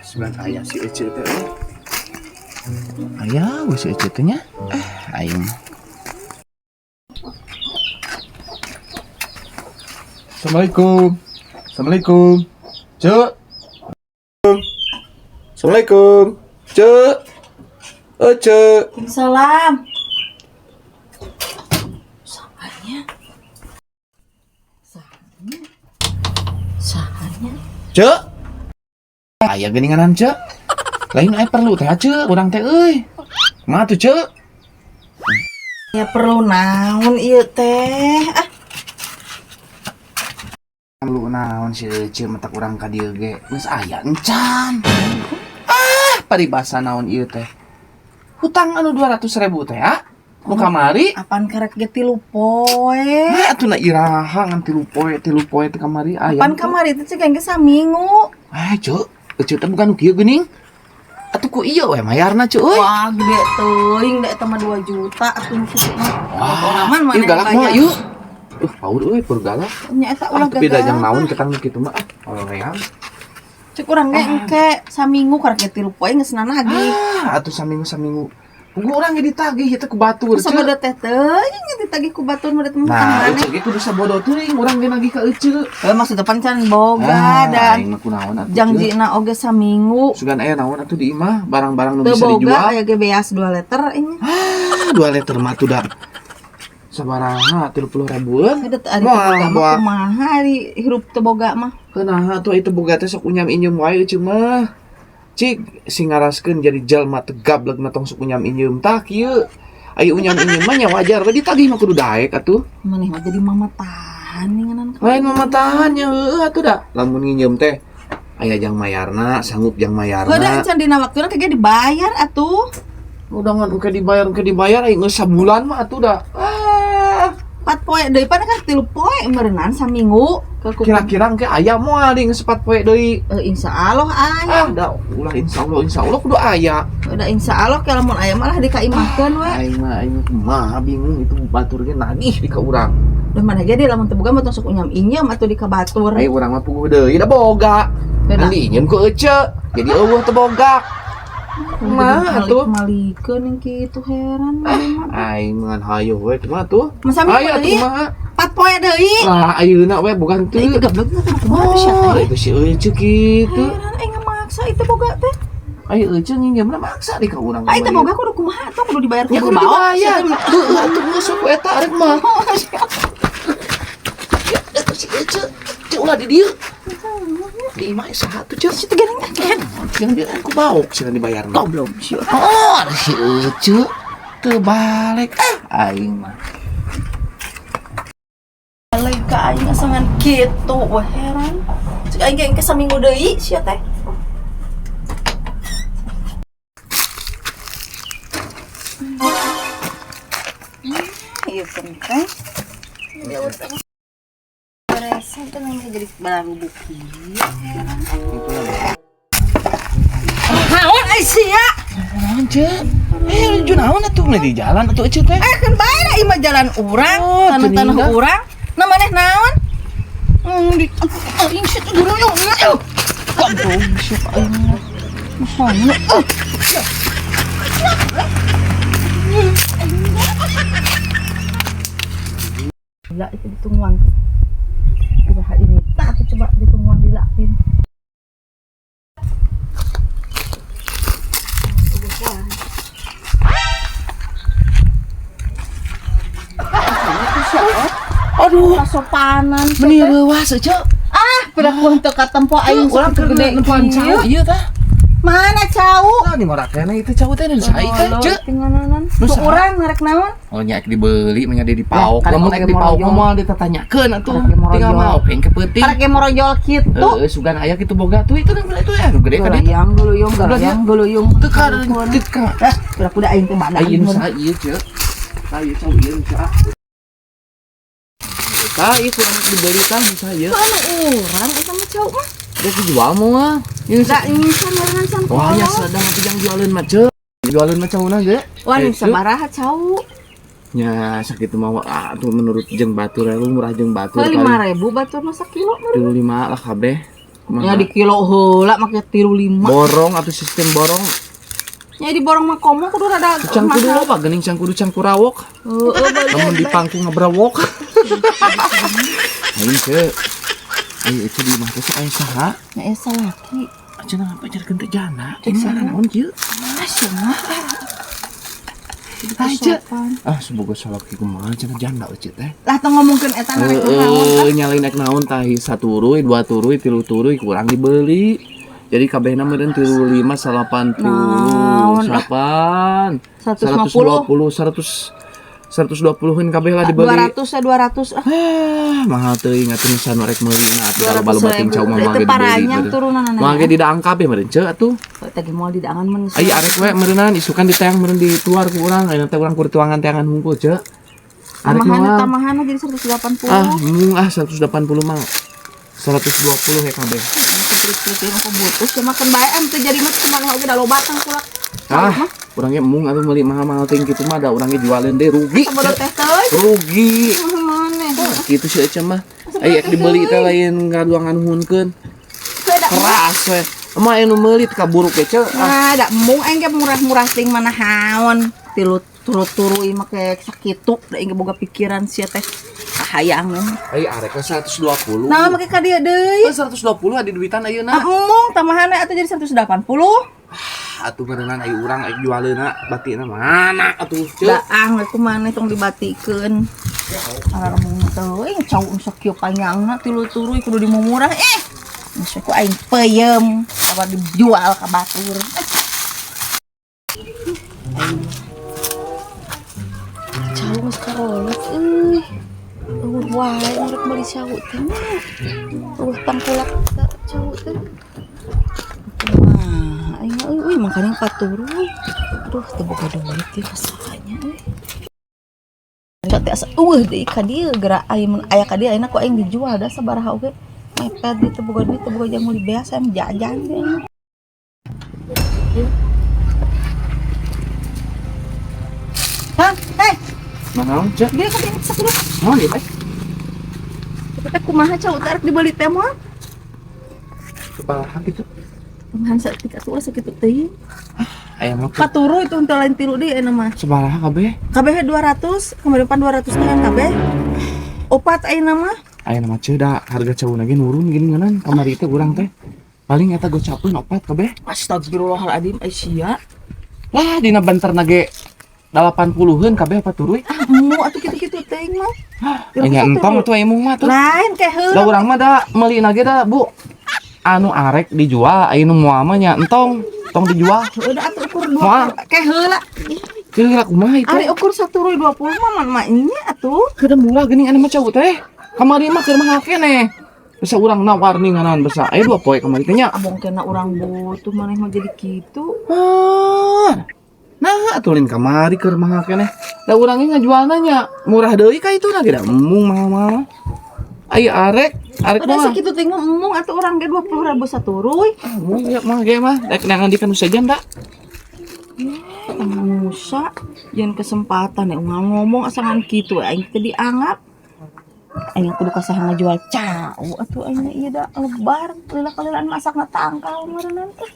Sugan aya si Ece teh euy. Aya we si Ece teh nya. Eh, aing. Assalamualaikum. Assalamualaikum. Cek. Assalamualaikum. Cek. Oh, Cek. Salam. Sahanya. Sahanya. Sahanya. Cek. Aya geuninganan, Cek. Lain aya perlu teh, Cek, urang teh euy. Kumaha tuh, Cek? Ya perlu naon ieu teh? Ah, Perlu naon si Ece matak urang ka dieu ge. Geus aya encan. Ah, paribasa naon ieu teh? Hutang anu 200 ribu teh, ah? Nu kamari? Apaan karek ge 3 poe? Nah, atuh na iraha ngan 3 poe, 3 poe teh kamari aya. Apaan kamari teh cek ge saminggu. Eh, Cek, Ece teh bukan nu kieu geuning. Atuh ku ieu we mayarna, Cek euy. Wah, gede teuing da eta mah 2 juta atuh nu kitu mah. Wah, Aman mana ieu galak mah dibayar. ieu. Paur euy, pur galak. Nya eta Ah, ulah tapi da gagal. jang naon ketang nu kitu mah ah, oloream. Cek urang ge engke saminggu karek ge 3 poe geus nagih. Ah, atuh saminggu-saminggu. Puguh urang ge ditagih ieu teh ku batur, Sama Cek. teh teuing ditagih ku batur mah teh Nah, maneh. Ece ge kudu sabodo teuing urang ge nagih ka Ece. Eh, maksud depan can boga Ah, dan aing mah kunaon atuh, Cek. jangjina oge saminggu. Sugan aya naon atuh di imah, barang-barang nu Teu bisa boga dijual. aya ge beas 2 liter ini. Ah, 2 liter mah tuh da. Sabaraha 30 ribuan. Ada teu ari Moal, teu boga mah moal. kumaha ari hirup teu boga mah. Kunaha tuh itu boga teh sok unyam inyum wae Ece mah. Cik sing ngaraskeun jadi jalma teu gablek mah tong sok unyam inyum tah kieu. Aya unyam inyum mah nya wajar we ditagih mah kudu daek atuh. Maneh mah jadi mama tahan ninganan ka. Lain mama tahan nya heueuh atuh da. Lamun nginjem teh aya jang mayarna, sanggup jang Heuh da mayarna. can dina waktuna kage dibayar atuh. Udah ngan engke dibayar aing geus sabulan mah atuh da. Ah, 4 poe deui pan kan 3 poe meureunnan saminggu. Kira-kira engke aya moal di geus 4 poe deui. Eh, insyaallah aya. Ah, da ulah insyaallah insyaallah kudu aya. Udah insyaallah ke lamun aya malah dikaimahkeun we. Aing mah bingung itu batur ge nagih di ka urang. Udah mana ge di lamun teu boga mah tong sok unyam inyam atuh di ka batur. Aing urang mah puguh deui da boga. Beda. Ngan diinjem ku Ece. Jadi eueuh teu boga. Kumaha atuh? Malikeun yang kitu heran maneh mah. Aing ngan hayo we kumaha tuh? Masa minggu Ayo atuh deui? kumaha? 4 poe deui. Lah ayeuna we bukan Teu teu. gablek mah kudu kumaha tuh sia Oh, teh. itu si Ece kitu. Heran aing ngamaksa itu boga teh. Ayo Ece nginjemna maksa di ka urang. Ah itu boga kudu kumaha tuh kudu dibayar Ya kudu kudu bawa. dibayar. Heueuh atuh geus sok eta arek mah. Ya, eta si Ece. Cek ulah di dieu. Di imah saha tuh, Cek? Situ gereng kan. Yang dia ku baok cenah dibayar mah. Goblok sia. Oh, ada si Ece. Teu balik. Ah, aing mah. Balik ka aing asangan kitu wah heran. Cek aing ge engke saminggu deui sia teh. Iya penting. Ya udah. Beresan tuh nang jadi baru buki. Naon ai sia? Naon, Cek? Eh, lucu naon atuh mah di jalan atuh Ece teh. Eh kan bae da ieu mah jalan urang, Oh, tanah-tanah teu urang. Nah maneh naon? Di aing sia teh dulu. Goblok siapa aing mah. Mahal. Gila itu ditungguan. Iraha ini tak tuh coba ditungguan dilapin. Aduh, Kasopanan. meni leuwas Ece. Ah, piraku henteu katempo aing Urang keur gede nempoan kieu. cau ieu tah. Mana cau? Tah di ngora keneh itu cau teh nu saha teh, Cek? Tingananan. Nu Nu saha? urang ngarek naon? Oh nya ek dibeli mah nya di dipaok. Ya, karek Lamun ek oge dipaok morojol. mah moal ditatanyakeun atuh. Karek ge morojol. Tinggal maok engke peuting. Karek ge morojol kitu. Heeh, sugan aya kitu boga tuh itu itu ya nu gede ka ditu. Gelayang geluyung, gelayang geluyung. Teu ka teu ka. Eh, piraku da aing teh badan. Ayeuna nu saha ieu, Cek? Tah ieu cau ieu nu saha? Tah ieu kurang dibeli tah nu saha ieu? Anu urang eta mah cau mah. Dia dijual moal. Ieu Da nyincan meureunan san. Wah, nya sedang atuh jang jualeun mah, Cek. Jualeun mah cauna ge. Wah, Eh, nu sabaraha cau? Nya sakitu mah atuh menurut jeung batur lu murah jeung batur. Heuh, 5.000 batur mah sakilo meureun. 35 lah kabeh. Kumaha? Ya di kilo heula make 35. Borong atau sistem borong. Nya di borong mah komo kudu rada Can kudu loba geuning, can kudu can kurawok. Heeh, balik. Lamun dipangku ngabrawok. Ayo ce. Ayo itu di imah teh sok aya saha? Nya aya salaki. Cenah ngapa carikeun teh jana? Cek Ini saha? naon kieu? Ah, cenah. Ay, Ce. Ah, semoga salaki kumaha cenah janda euceut teh. Lah tong ngomongkeun eta na rek naon. Heeh, nyalain ek naon tahi saturuy, dua turuy, tilu turuy kurang dibeli. Jadi kabehna meureun 35 80 Naon, ah. 8 150. 120 100 120-an kabeh lah dibeli. 200 ya 200 ah. Ah, mahal teuing atuh nu sanu rek meuli na atuh kalau balo bating cau mah Itu mah ge dibeli. paranyang Meureun. turunanana. Mah ge didaang kabeh meureun ceu atuh. Tadi moal didaangan mun. Ai arek we meureunnan isukan diteang meureun dituar ku urang, ayeuna teh urang kur tuangan teangan hungkul ceu. Arek Tambahan moal. Tambahan jadi 180. Ah, mung ah 180 mah. 120 ya kabeh. Seperti aku butuh cuma makan bae am teu jadi mah kumaha oge da loba tangkulak. Ah, urangnya mung atuh meuli mahal-mahal ting kitu mah da urangnya jualin deh rugi. Sabodo teh teuy. Rugi. Mana? Gitu sih ece mah. Ai ek dibeli teh lain ngaduangan nuhunkeun. Keras we. Emang aya nu meuli teh kaburuk ge ce. Ah, Nah, da embung aing ge murah-murah ting mana haon. Tilu turu-turu make sakitu da aing ge boga pikiran sia teh kahayang. Ai arek 120. Nah, make ka dieu deui. Kan 120 adi duitan ayeuna. Ah, embung tambahan atuh jadi 180. Atuh meureunan ai urang ai jualeuna batina mana atuh ce. Daang we kumaha tong dibatikeun. Araremung teuing cau sakieu panjangna tilu turu kudu dimumurah eh. Geus ku aing peuyeum kabar dijual ka batur. Cau geus karolot euy. Eueuh wae rek meuli cau teh mah. Eueuh tangkulak cau teh. Wah, aing mah euy makanya paturuy. Aduh, teu boga duit ieu kasahanya euy. Teh asa eueuh deui ka dieu geura aya mun aya ka dieu ayeuna ku aing dijual da sabaraha oge. Mepet dieu teu boga duit, teu boga jang meuli beas hayang jajan deui aing. Hah, hei, Naon ce? dia ka dieu sakudu. Naon ieu teh? Tapi teh kumaha cau teh arek dibeli teh moal? Sabaraha kitu? Tambahan saeutik atuh ulah sakitu teuing. Aya mah Paturu itu henteu lain tilu deui ayeuna mah. sabaraha kabeh? Kabeh 200, kemarin pan 200 teh kan kabeh. Opat ayeuna mah. Aya mah ceu da harga cauna ge nurun gini ngeunan kamari teh urang teh. Paling eta gocapeun opat kabeh. Astagfirullahaladzim, Aisyah. Lah dina banterna ge 80-eun kabeh apa turuy? Ah, emu atuh kitu-kitu teuing mah. Nya entong atuh aya mung mah tuh. Lain kayak Da heula. urang mah da meulina ge da Bu. Anu arek dijual, aya nu moal mah nya entong, tong dijual. Udah atuh ukur Moal. 20 kayak heula. Kira kumaha itu? Ari ukur satu ruy 20 mah mah mah nya atuh. Keur murah geuning anu mah cau teh. Kamari mah keur mahal keneh. Bisa urang nawar ninganan besa. Aya dua poe kamari teh nya. Abong kena urang butuh maneh mah jadi kitu. Ah. Nah, atuh lain kamari keur mahal keneh. Da urang ge ngajualna nya murah deui ka itu na ge da embung mahal-mahal. Aya arek, arek Udah mah. sakitu teuing mah embung atuh urang ge 20.000 satu ruy. Ah, embung ya mah ge mah. Rek nangan nu sejen da. Tanggal Musa, jangan kesempatan ya unggal ngomong asangan kitu aing teh dianggap. Aing kudu kasaha ngajual cau atuh aing ieu da lebar lila-kalilaan masakna tangkal meureunnan teh.